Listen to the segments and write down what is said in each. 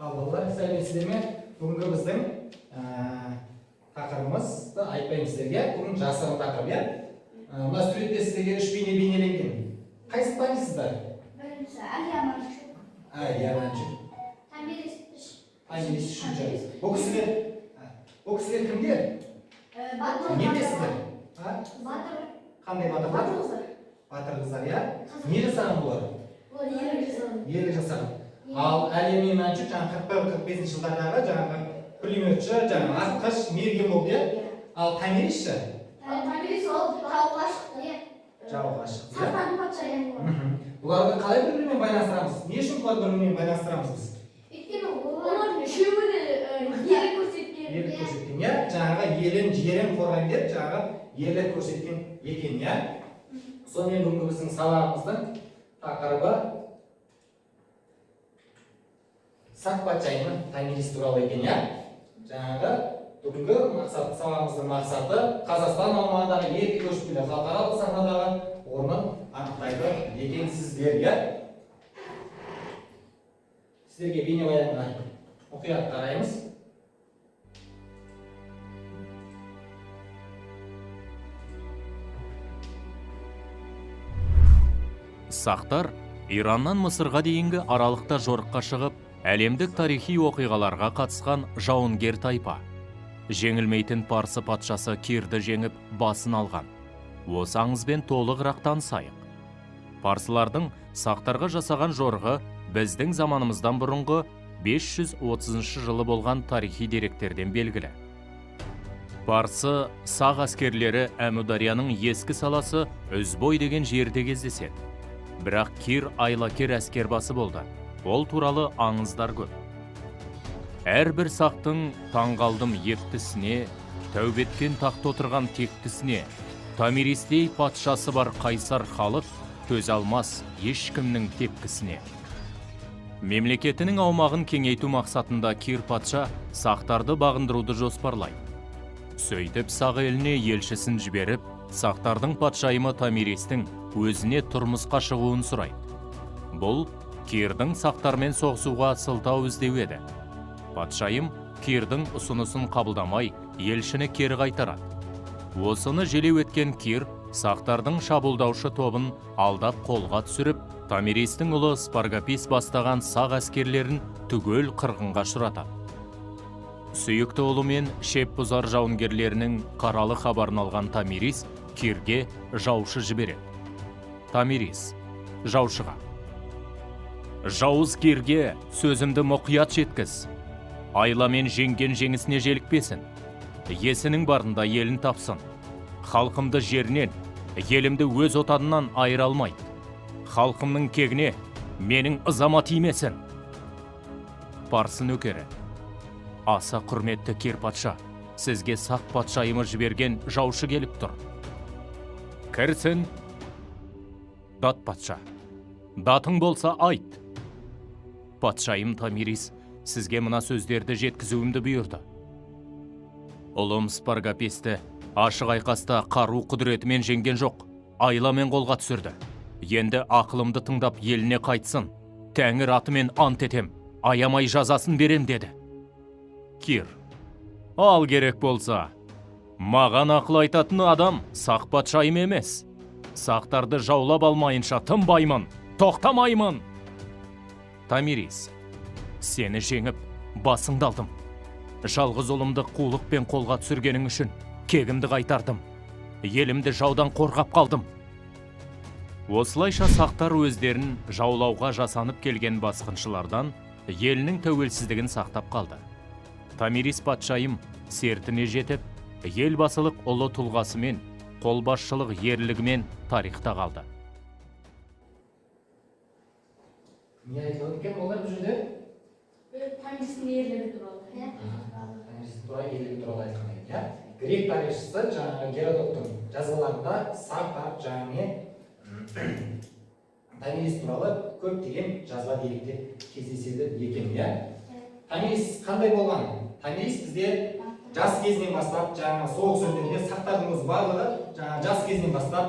Ал балалар, сәлеметсіздер ме? Бүгінгі біздің тақырыбымызды айтпаймын сіздерге. Бүгін жасырын тақырып, иә? Мына суретте сіздерге үш бейне бейнеленген. Қайсысын танисыздар? Бірінші Әлия Мәншүк. Әлия Мәншүк. Томирис үш. Томирис үшінші. Бұл кісілер кімдер? Батыр. Не білесіздер? А? Батыр. Қандай батырлар? Батыр қыздар. Батыр қыздар, иә? Не жасаған бұлар? Олар ерлік жасаған. Ерлік жасаған. Ал Әлия мен Мәншүк жаңағы 41-45 жылдардағы жаңағы пулеметші, жаңағы атқыш, мерген болды, иә? Ал Томирис ше? Томирис ол жауға шықты. Иә. Жауға шықты, иә? Сақтардың патшайымы. Бұларды қалай бір бірімен байланыстырамыз? Не үшін бұларды бір бірімен байланыстырамыз біз? Өйткені олардың үшеуі де ерлік көрсеткен. Ерлік көрсеткен, иә? Жаңағы елін, жерін қорғаймын деп жаңағы ерлік көрсеткен екен, иә? Сонымен бүгінгі біздің сабағымыздың тақырыбы Сақ патшайымы Томирис туралы екен, иә? Жаңағы бүгінгі мақсат, сабағымыздың мақсаты Қазақстан аумағындағы ерте көшпелі халықаралық сахнадағы орнын анықтайды екенсіздер, иә? Сіздерге бейнебаянға мұқият қараймыз. Сақтар Ираннан Мысырға дейінгі аралықта жорыққа шығып, әлемдік тарихи оқиғаларға қатысқан жауынгер тайпа. Жеңілмейтін парсы патшасы Кирді жеңіп басын алған. Осы аңызбен толығырақ танысайық. Парсылардың сақтарға жасаған жорығы біздің заманымыздан бұрынғы 530 жылы болған тарихи деректерден белгілі. Парсы сақ әскерлері Әмударияның ескі саласы Үзбой деген жерде кездеседі. Бірақ Кир айлакер әскербасы болды. Ол туралы аңыздар көп. Әрбір сақтың таңғалдым ептісіне, тәубеткен тақта отырған тектісіне, Томиристей патшасы бар қайсар халық төзе алмас ешкімнің тепкісіне. Мемлекетінің аумағын кеңейту мақсатында Кир патша сақтарды бағындыруды жоспарлайды. Сөйтіп сақ еліне елшісін жіберіп, сақтардың патшайымы Томиристің өзіне тұрмысқа шығуын сұрайды. Бұл Кирдің сақтармен соғысуға сылтау іздеу еді. Патшайым Кирдің ұсынысын қабылдамай, елшіні кері қайтарады. Осыны желеу еткен Кир сақтардың шабуылдаушы тобын алдап қолға түсіріп, Томиристің ұлы Спаргапис бастаған сақ әскерлерін түгел қырғынға ұшыратады. Сүйікті ұлы мен шеп бұзар жауынгерлерінің қаралы хабарын алған Томирис Кирге жаушы жібереді. Томирис жаушыға: Жауыз Кирге сөзімді мұқият жеткіз. Айламен жеңген жеңісіне желікпесін. Есінің барында елін тапсын. Халқымды жерінен, елімді өз отанынан айыра алмайды. Халқымның кегіне менің ызама тимесін. Парсы нөкері: Аса құрметті Кир патша, сізге сақ патшайымы жіберген жаушы келіп тұр. Кірсін. Дат патша. Датың болса айт. Патшайым Томирис сізге мына сөздерді жеткізуімді бұйырды. Ұлым Спаргаписті ашық айқаста қару құдіретімен жеңген жоқ, айламен қолға түсірді. Енді ақылымды тыңдап еліне қайтсын. Тәңір атымен ант етем, аямай жазасын берем деді. Кир: Ал керек болса, маған ақыл айтатын адам сақ патшайым емес. Сақтарды жаулап алмайынша тынбаймын, тоқтамаймын. Томирис: Сені жеңіп, басыңды алдым. Жалғыз ұлымды қулықпен қолға түсіргенің үшін кегімді қайтардым. Елімді жаудан қорғап қалдым. Осылайша сақтар өздерін жаулауға жасанып келген басқыншылардан елінің тәуелсіздігін сақтап қалды. Томирис патшайым сертіне жетіп, елбасылық ұлы тұлғасымен, қолбасшылық ерлігімен тарихта қалды. Не айтылады екен балалар бұл жерде? Томиристің ерлігі туралы. Томиристің туралы ерлігі туралы айтқан екен, иә? Грек тарихшысы жаңағы Геродоттың жазбаларында сақтар және Томирис туралы көптеген жазба деректер кездеседі екен, иә? Томирис қандай болған? Томирис бізде жас кезінен бастап жаңағы соғыс өнеріне, сақтардың өзі барлығы жаңағы жас кезінен бастап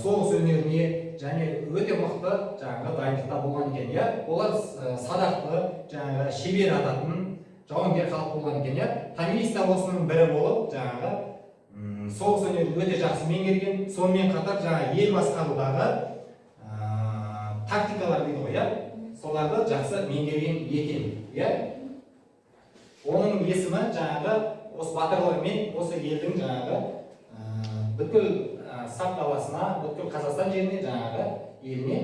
соғыс өнеріне, және өте мықты жаңағы дайындықта болған екен, иә. Олар садақты, жаңағы шебер ататын жауынгер халық болған екен, иә. Томирис та осының бірі болып, жаңағы соғыс өнерін өте жақсы меңгерген. Сонымен қатар жаңағы ел басқарудағы тактикалар дейді ғой, иә, соларды жақсы меңгерген екен, иә. Оның есімі жаңағы осы батырлығымен осы елдің жаңағы бүткіл сақ даласына, бүткіл Қазақстан жеріне, жаңағы еліне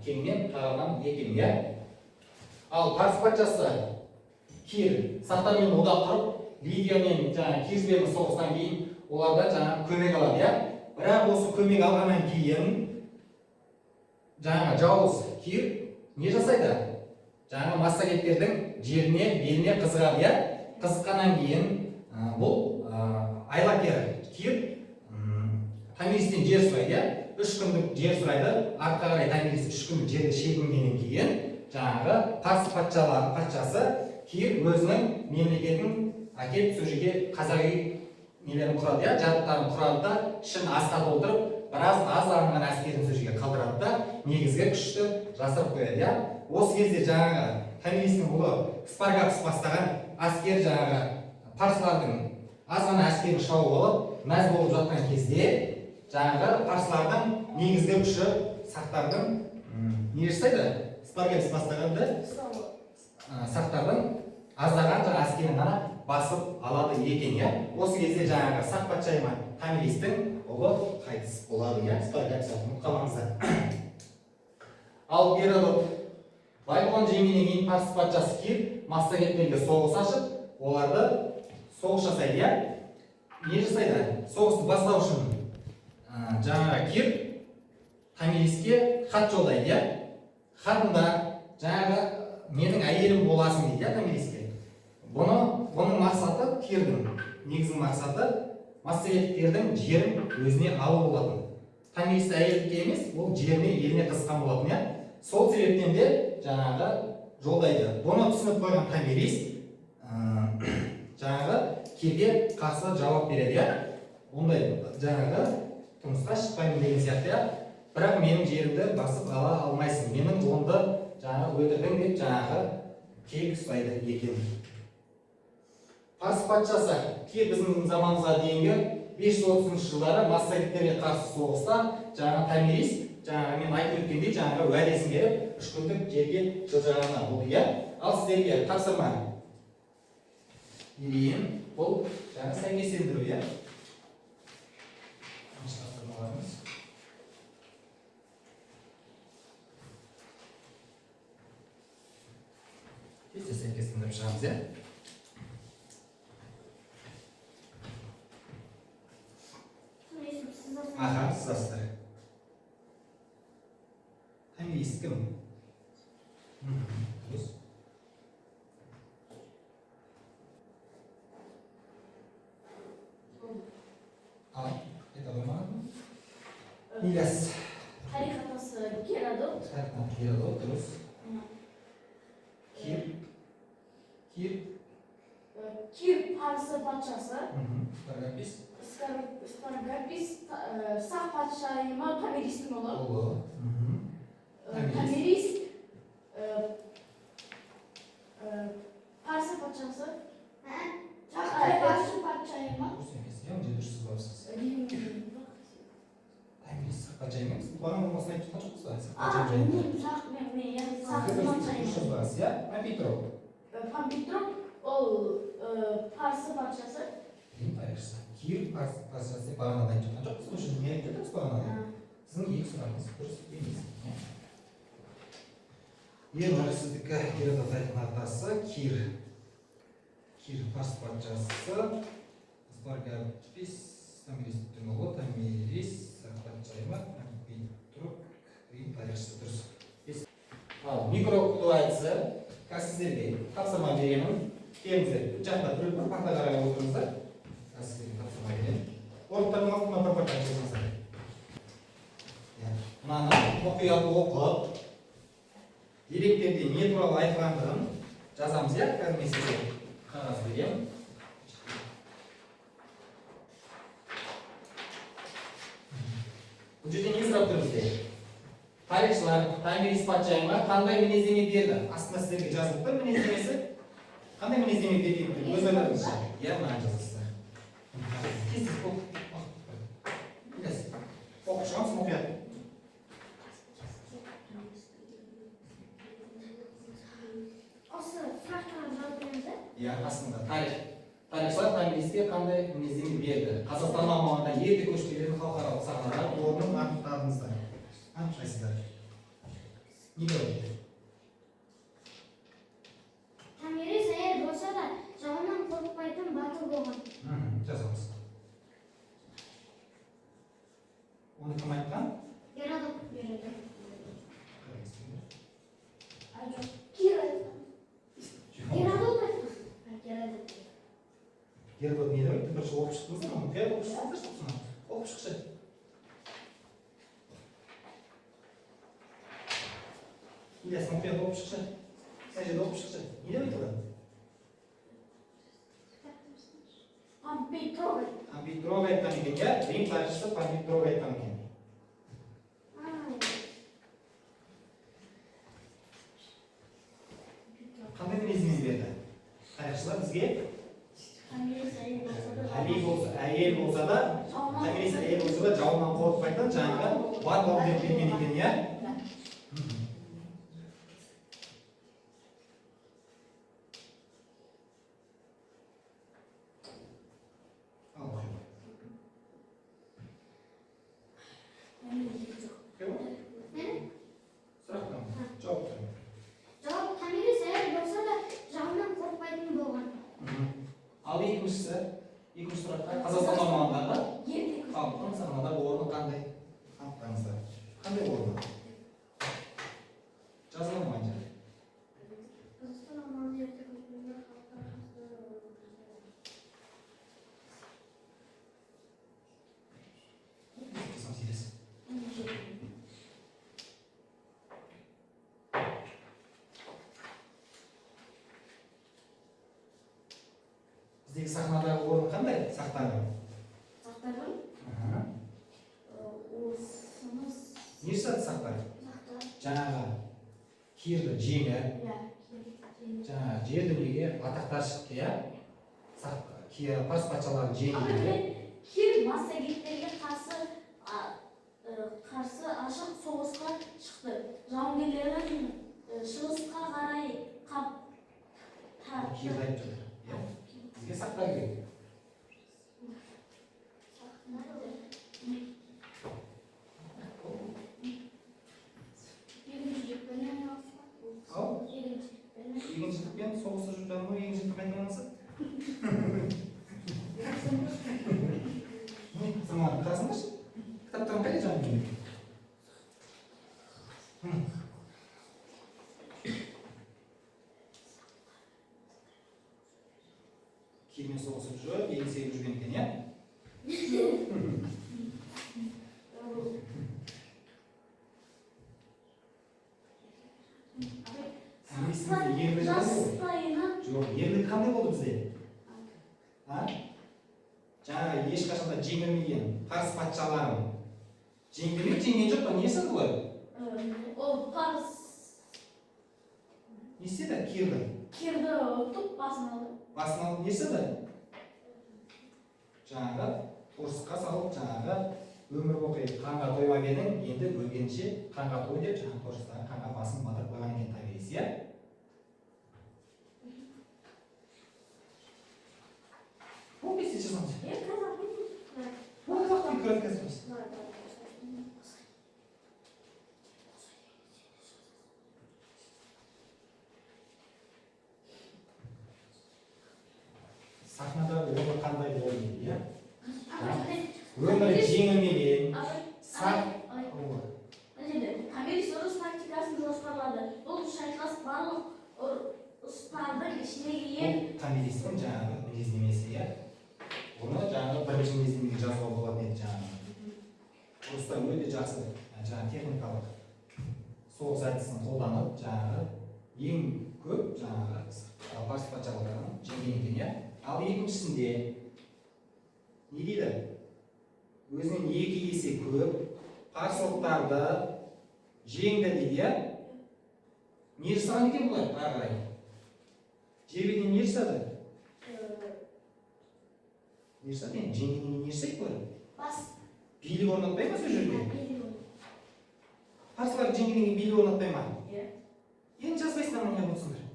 кеңінен таралған екен, иә. Ал парсы патшасы Кир сақтармен одақ құрып, Лидия мен жаңағы Кирспен соғыстан кейін олардан жаңағы көмек алады, иә. Бірақ осы көмек алғаннан кейін жаңағы жауыз Кир не жасайды? Жаңағы массагеттердің жеріне, еліне қызығады, иә. Қызыққаннан кейін бұл айлакер Кир Томиристен жер сұрайды, иә. 3 күндік жер сұрайды. Артқа қарай Томирис 3 күндік жерді шегінгеннен кейін жаңағы парсы патшасы Кир өзінің мемлекетін әкеліп сол жерге қазақ үй нелерін құрады, иә, жабдықтарын құрады да, ішін асқа толтырып, біраз аз әскерін сол жерге қалдырады да, негізгі күшті жасырып қояды, иә. Осы кезде жаңағы Томиристің ұлы Спаргапис бастаған әскер жаңағы парсылардың аз ғана әскерін шауып алып, мәз болып жатқан кезде жаңағы парсылардың негізгі күші сақтардың не жасайды? Спаргапис бастағанды сақтардың аздаған жаңа әскерін ғана басып алады екен, иә. Осы кезде жаңағы сақ патшайымы Томиристің ұлы қайтыс болады, иә. Спаргапис, ұмытып қалмаңыздар. Ал Геродот Вавилон жеңгеннен кейін парсы патшасы Кир массагеттерге соғыс ашып, оларды соғыс жасайды, иә. Не жасайды? Соғысты бастау үшін жаңағы Кир Томириске хат жолдайды, иә. Хатында жаңағы менің әйелім боласың дейді, иә, Томириске. Бұның мақсаты, Кирдің негізгі мақсаты массагеттердің жерін өзіне алу болатын. Томирис әйелдікке емес, ол жеріне, еліне қызыққан болатын, иә. Сол себептен де жаңағы жолдайды. Бұны түсініп қойған Томирис жаңағы Кирге қарсы жауап береді, иә. Ондай жаңағы тұрмысқа шықпаймын деген сияқты, иә. Бірақ менің жерімді басып ала алмайсың, менің ұлымды жаңағы өлтірдің деп жаңағы кек ұстайды екен. Парсы патшасы Кир біздің заманымызға дейінгі 530 жылдары массагеттерге қарсы соғыста жаңағы Томирис жаңағы мен айтып өткендей жаңағы уәдесін беріп 3 күндік жерге жылжығаны болды, иә. Ал сіздерге тапсырма берейін, бұл жаңа сәйкестендіру, иә. Тапсырмаларымыз. Тез сәйкестендіріп шығамыз, иә. Аха, сызасыздар. Томирис кім? Дұрыс. Ал, айта қоймаған. Ильяс. Тарих атасы Геродот. Тарих атасы Геродот, дұрыс. Кир. Кир. Кир парсы патшасы. Спаргапис. Спаргапис сақ патшайымы Томиристің ұлы. Ұлы. Томирис парсы патшасы. Парсы патшайымы. Дұрыс емес, иә, мына жерде дұрыс сызбапсыз. Томирис сақ патшайымы емес. Бағана осыны айтып жатқан жоқсыз ба? Сақ патшайым жайында. Сақ патшайымы. Дұрыс жазбағансыз, иә? Пампитроп. Пампитроп ол парсы патшасы. Рим тарихшысы. Кир парсы патшасы бағанада айтып жатқан жоқпыз, осы не айтып жатырмыз бағанада? Сіздің екі сұрағыңыз дұрыс емес. Ернар, сіздікі Геродот тарихының атасы Кир. Кир парсы патшасы, Спаргапис, Томиристің ұлы, Томирис, сақ патшайымы, Пампитроп, Рим тарихшысы. Дұрыс. Ал микроқұту әдісі, қазір сіздерге тапсырма беремін. Келіңіздер, жақында бір бір парта қарай отырыңыздар. Қазір сіздерге тапсырма беремін. Орындардың алдына бір парта жазыңыздар. Мынаны мұқият оқып, деректерде не туралы айтылғандығын жазамыз, иә. Қазір мен сізге қағаз беремін. Бұл жерде не сұрап тұр бізде? Тарихшылар Томирис патшайымға қандай мінездеме берді? Астында сіздерге жазылып тұр мінездемесі. Қандай мінездеме берген деп өз ойларыңызша? Иә, мынаны жазасыздар. Тез тез оқы. Оқып шығамыз мұқият. Осы сұрақтарға жауап береміз, ә? Иә, астында тарих. Тарихшылар Томириске қандай мінездеме берді? Қазақстан аумағында ерте көшпелердің халықаралық сахнадағы орнын анықтадыңыздар. Анықтайсыздар. Не деп айтты? Томирис әйел болса да, жауынан қорықпайтын батыл болған. Жазамыз. Оны кім айтқан? Геродот. Жоқ, Кир айтқан. Геродот айтқан. Геродот. Геродот не деп айтты? Бірінші оқып шықтыңыздар ма? Мұқият оқып шықсаңыздаршы осыны. Оқып шықшы. Ильяс, мұқият оқып шықшы. Сәл жерде оқып шықшы. Не деп айтылды? Помпей Трог айтқан. Помпей Трог айтқан екен, иә? Рим тарихшысы Помпей Трог айтқан екен. Қандай мінездеме берді? Тарихшылар бізге Томирис әйел болса да, әйел болса, әйел болса да, жауынан Томирис әйел болса да жауынан қорықпайтын жаңағы батыл деп берген екен, иә? Ал, оқи. Не? Сұрақ қой. Жауап бер. Жауап: Томирис әйел болса да, жауынан қорықпайтын болған. Ал екіншісі, екінші сұраққа Қазақстан аумағындағы ерте халықтың сахнадағы орны қандай? Анықтаңыздар. Қандай орны? Жазылған ма ана жерде? Қазақстан аумағында ерте көшпелілер халықтар арасында орны қандай? Жазамыз, Елес. Біздегі сахнадағы орны қандай? Сақтардың. Сақтардың осыны Не жасады сақтар? Сақтар. Жаңағы Кирді жеңіп, иә, жаңағы жер дүниеге атақтар шықты, иә? Парс патшаларын жеңді, иә? Кир массагеттерге қарсы ашық соғысқа шықты. Жауынгерлерін шығысқа қарай қап Кирді айтып жатыр, иә? Бізге сақтар керек. Егіншілікпен айналысқан. Ау? Егіншілікпен. Егіншілікпен соғыста жүріп жатыр ғой, егіншіліктің қайда байланысы? Не, саған қарасаңдаршы. Кітаптарың қайда жаңағы? Кирмен соғысып жүріп, егін себіп жүрген екен, иә? Томиристің ерлігі қандай болды? Жастайынан Жоқ, ерлігі қандай болды бізде? А? Жаңағы ешқашан да жеңілмеген парс патшаларын жеңді ме, жеңген жоқ па? Не жасады олар? Ол парс Не істеді? Кирді. Кирді ұтып, басын алды. Басын алып не жасады? Жаңағы торсыққа салып, жаңағы өмір бойы қанға тоймап едің, енді өлгенше қанға той деп, жаңағы торсықтағы қанға басын батырып қойған екен Томирис, иә? Ол кезде жазамыз. Е, қазақ. Ол қазақ тілі кратко жазамыз. Сахнада орны қандай болды дейді, иә? Өмірі жеңілмеген сақ. Мына жерде Томирис ұрыс тактикасын жоспарлады. Бұл шайқас барлық ұрыстардың ішіндегі ең Бұл Томиристің жаңағы мінездемесі, иә? Оны жаңағы бірінші мінездемеге жазуға болатын еді жаңағы. Ұрыста өте жақсы жаңағы техникалық соғыс әдісін қолданып, жаңағы ең көп жаңағы парс патшалықтарын жеңген екен, иә? Ал екіншісінде не дейді? Өзінен 2 есе көп Парсылықтарды жеңді дейді, иә? Не жасаған екен бұлар ары қарай? Жер бетіне не жасады? Не жасады енді? Жеңгеннен кейін не жасайды бұлар? Бас. Билік орнатпай ма сол жерде? Билік. Парсылар жеңгеннен кейін билік орнатпай ма? Иә. Енді жазбайсыңдар ма, неғып отырсыңдар?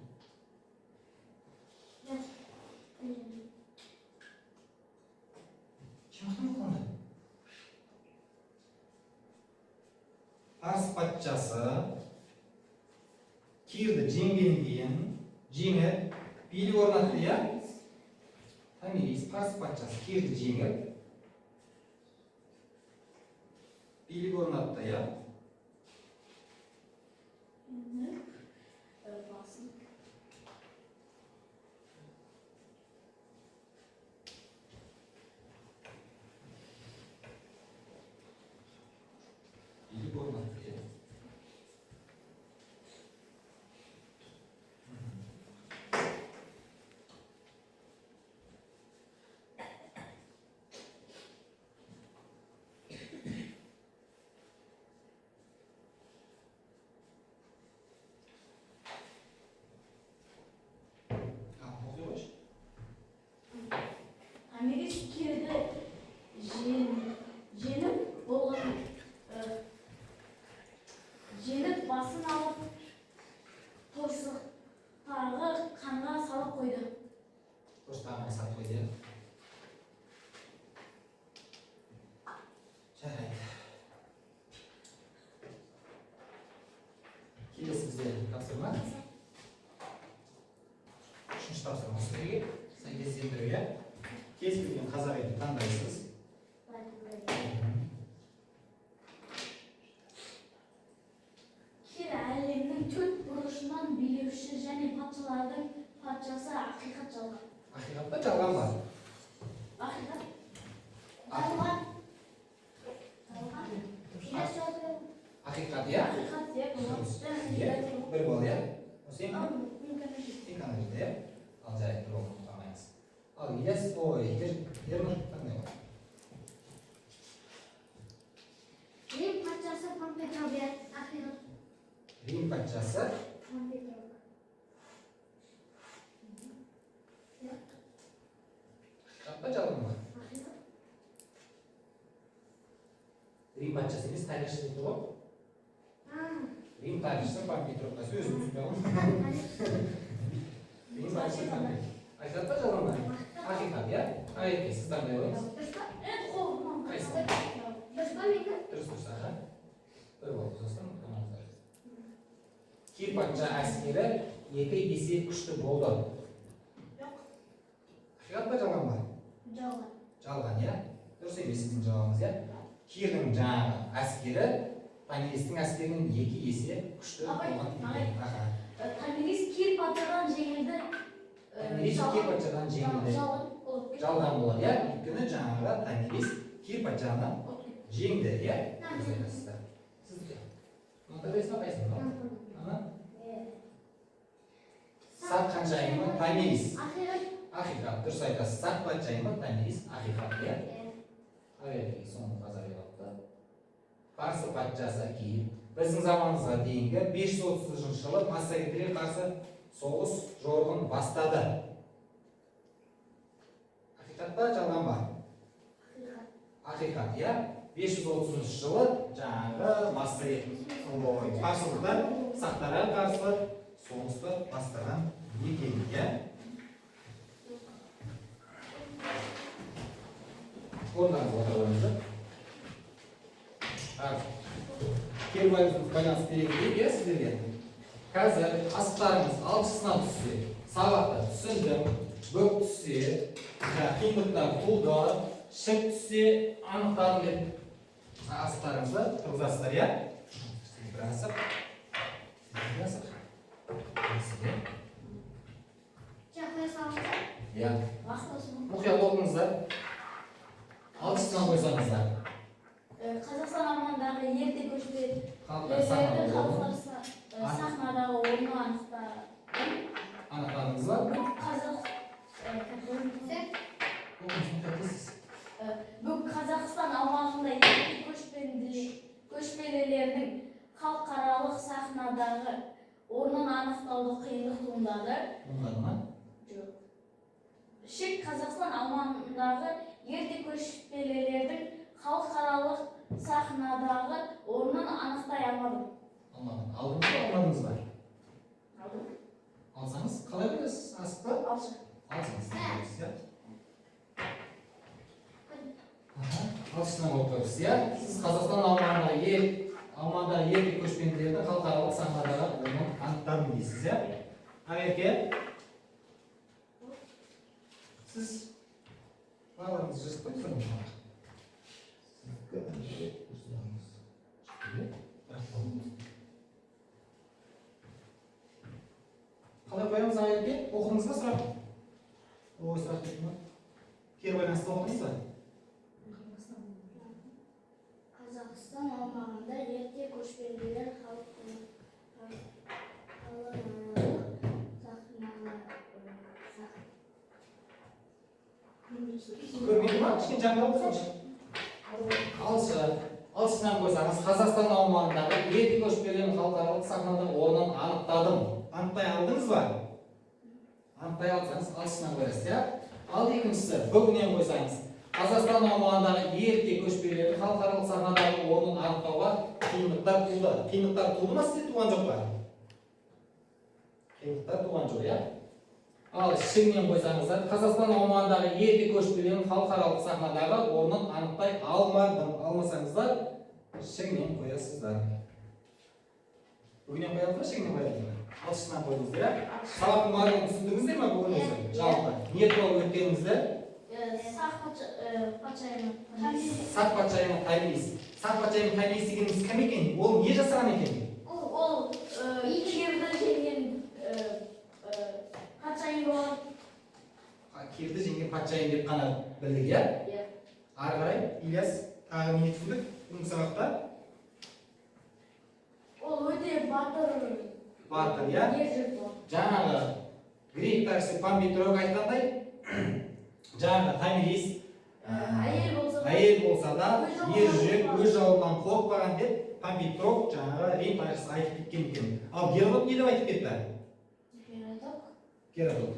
Кім мықты онда? Парс патшасы Кирді жеңгеннен кейін, жеңіп, билік орнатты, иә? Томирис парс патшасы Кирді жеңіп, билік орнатты, иә? Басын. Билік орнатты, иә. Ал, оқи қойшы. Томирис Кирді жеңіп болған, жеңіп басын алып, торсықтағы қанға салып қойды. Торсықтағы салып қойды, иә. Жарайды. Келесі бізде тапсырма. Үшінші тапсырма сіздерге сәйкестендіру, иә. Кез келген қазақ елін таңдайсыз. Кир әлемнің төрт бұрышынан билеуші және патшалардың патшасы. Ақиқат, жалған? Ақиқат па, жалған ба? Ақиқат. Жалған. Жалған. Ильяс жауап берді. Ақиқат, иә? Ақиқат, иә, болады. Иә, бір балл, иә. Сен Ал, мен конечно. сен қандай жерде, иә? Ал, жарайды, бір балл ұмытпаймыз. Ал, Ильяс, ой, Ернұр таңдай ғой. Рим патшасы Помпей. Ақиқат. Рим патшасы Помпей. Ақиқат па, жалған ба? Ақиқат. Рим патшасы емес, тарихшы деп тұр ғой. А, Рим тарихшысы Помпей тұрып, өзім түсінбей қалдым. Рим тарихшысы Помпей. Ақиқат па, жалған ба? Ақиқат, иә? Айеке, сіз таңдай қойыңыз. Дұрыс па? Енді қолымнан. Қайсысы? Дұрыс па менікі? Дұрыс, дұрыс, аха. Бір балл қосасыздар, ұмытпаңыздар. Кир патша әскері екі есе күшті болды. Жоқ. Ақиқат па, жалған ба? Жалған. Жалған, иә? Дұрыс емес сіздің жауабыңыз, иә? Кирдің жаңағы әскері Томиристің әскерінен екі есе күшті Абай, болған ағай. екен. Аха. Томирис Кир патшадан жеңілді. Томирис Кир патшадан жеңілді. Жалған болып кетті. Жалған болады, иә? Өйткені жаңағы Томирис Кир патшаны Болып кетті. жеңді, иә? Дұрыс айтасыздар. Сіз де. Мына таңдайсыз ба, қайсысын? Ана? Сақ ханшайымы Томирис. Ақиқат. Ақиқат, дұрыс айтасыз. Сақ патшайымы Томирис ақиқат, иә? Қарай, соңғы қазақ алыпты. Парсы патшасы Кир біздің заманымызға дейінгі 530 жылы массагетерге қарсы соғыс жорығын бастады. Ақиқат па, жалған ба? Ақиқат. Ақиқат, иә? 530 жылы жаңағы массагет, ой, парсылықтар сақтарға қарсы соғысты бастаған екен, иә? Орындарыңызға отыра қойыңыздар. Кері байланыс бере кетейік, иә, сіздерге. Қазір асықтарыңыз алшысына түссе, сабақты түсіндім, бүк түссе, жаңағы қиындықтар туды, шік түссе, анықтадым деп асықтарыңызды тұрғызасыздар, иә? Бір асық, екі асық, келесі. Жаңа қоя саламыз ба? Иә. Уақыт болсын. Мұқият оқыңыздар. Алшысынан қойсаңыздар. Қазақстан аумағындағы ерте көшпелілердің Халықтар сахнада орны. халықтар сахнадағы орны анықтады. Анықтадыңыз ба? Қазақ Сен? Оқыңыз, мұқият тез. Бүкіл Қазақстан аумағында ерте көшпенділердің халықаралық сахнадағы орнын анықтауда қиындық туындады. Туындады ма? Жоқ. Шік Қазақстан аумағындағы ерте көшпелілердің халықаралық сахнадағы орнын анықтай алмадым. Алмадым. Алдыңыз ба, алмадыңыз ба? Алдым. Алсаңыз, қалай қоясыз? Асық па? Алшы. Алсаңыз, қоясыз, иә? Аха, алшысынан қойып қойыпсыз, иә? Сіз Қазақстан аумағындағы ерте көшпенділердің халықаралық сахнадағы орнын анықтадым дейсіз, иә? Ақерке, сіз балаларыңызды жазып қойыңыздар ма? Сіздікі ана жерде сұрағыңыз шықты, иә? Бірақ болмады. Қалай қоямыз, Ақерке? Оқыдыңыз ба сұрақ? Ой, сұрақ кетті ма? Кері байланысты оқыдыңыз ба? Қазақстан аумағында ерте көшпенділер халықаралық сахнада Көрмеді ма? Кішкене жақындап отырсаңшы. Алшы. Алшысынан қойсаңыз, Қазақстан аумағындағы ерте көшпенділердің халықаралық сахнада орнын анықтадым. Анықтай алдыңыз ба? Анықтай алсаңыз, алшысынан қоясыз, иә? Ал екіншісі, бүгіннен қойсаңыз, Қазақстан аумағындағы ерте көшпенділердің халықаралық сахнадағы орнын анықтауға қиындықтар туды. Қиындықтар туды ма, сізде туған жоқ па? Қиындықтар туған жоқ, иә? Ал шігінен қойсаңыздар, Қазақстан аумағындағы ерте көшпенділердің халықаралық сахнадағы орнын анықтай алмадым. Алмасаңыздар, шігінен қоясыздар. Бүгіннен қоямыз ба, шігінен қоямыз ба? Алшысынан қойдыңыздар, иә? Сабақтың барлығын түсіндіңіздер ме бүгін өзі? Жалпы не туралы өткенімізді? Сақ патшайымы. Сақ патшайымы Томирис. Сақ патшайымы Томирис дегеніміз кім екен? Ол не жасаған екен? Ол Кирді жеңген патшайым болған. Кирді жеңген патшайым деп қана білдік, иә? Иә. Ары қарай, Ильяс, тағы не түсіндік бүгінгі сабақта? Ол өте батыр. Батыр, иә? Ер жігіт болған. Жаңағы грек тарихшысы Памфилов айтқандай, жаңағы Томирис Әйел болса да әйел болса да Өз жауынан ер жүрек, қорықпаған. Өз жауынан қорықпаған деп Памфилов, жаңағы Рим тарихшысы, айтып кеткен екен. Ал Геродот не деп айтып кетті? Геродот.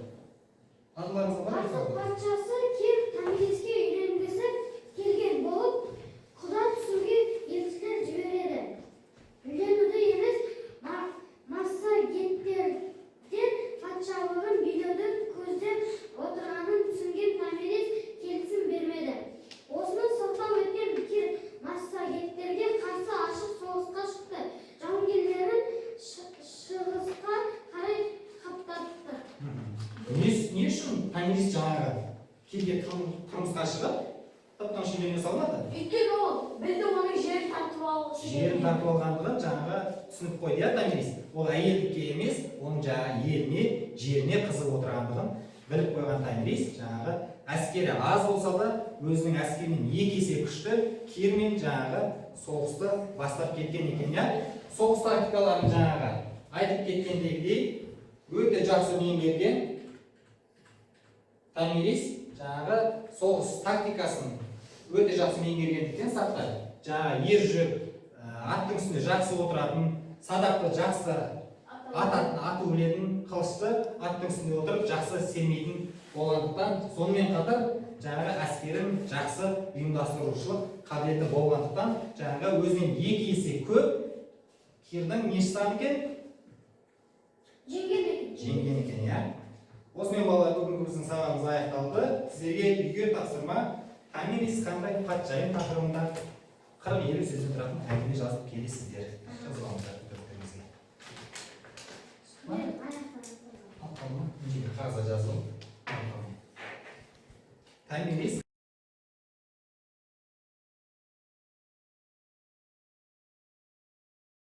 Аталарыңызға бар Парсы ма? патшасы Кир Томириске үйленгісі келген болып, құда түсуге елшілер жібереді. Үйленуді емес, массагеттерден патшалығын билеуді көздеп отырғанын түсінген Томирис келісім бермеді. Осыны сылтау еткен Кир массагеттерге қарсы ашық соғысқа шықты. Жауынгерлерін шығысқа қарай қаптатты. Не үшін Томирис жаңағы Кирге тұрмысқа шығып, тып-тыныш үйлене салмады? Өйткені ол білді, оның жерін тартып алғысы Жерін келгенін. тартып алғандығын жаңағы түсініп қойды, иә, Томирис. Ол әйелдікке емес, оның жаңағы еліне, жеріне қызығып отырғандығын біліп қойған Томирис жаңағы әскері аз болса да, өзінің әскерінен екі есе күшті Кирмен жаңағы соғысты бастап кеткен екен, иә? Соғыс тактикаларын жаңағы айтып кеткендегідей өте жақсы меңгерген Томирис жаңағы соғыс тактикасын өте жақсы меңгергендіктен, сақтар жаңағы ер жүрек, аттың үстінде жақсы отыратын, садақты жақсы ататын, ату білетін, қылышты аттың үстінде отырып жақсы сермейтін болғандықтан, сонымен қатар жаңағы әскерін жақсы ұйымдастырушылық қабілеті болғандықтан, жаңағы өзінен екі есе көп Кирдің не жасаған екен? Жеңген екен. Жеңген екен, иә. Осымен, балалар, бүгінгі біздің сабағымыз аяқталды. Сіздерге үйге тапсырма: «Томирис қандай патшайым» тақырыбында 40-50 сөзден тұратын әңгіме жазып келесіздер. Жазып алыңыздар дәптеріңізге. Мен аяқтадым. Алып қалма, мына жерге қағазға жазып ал. Томирис.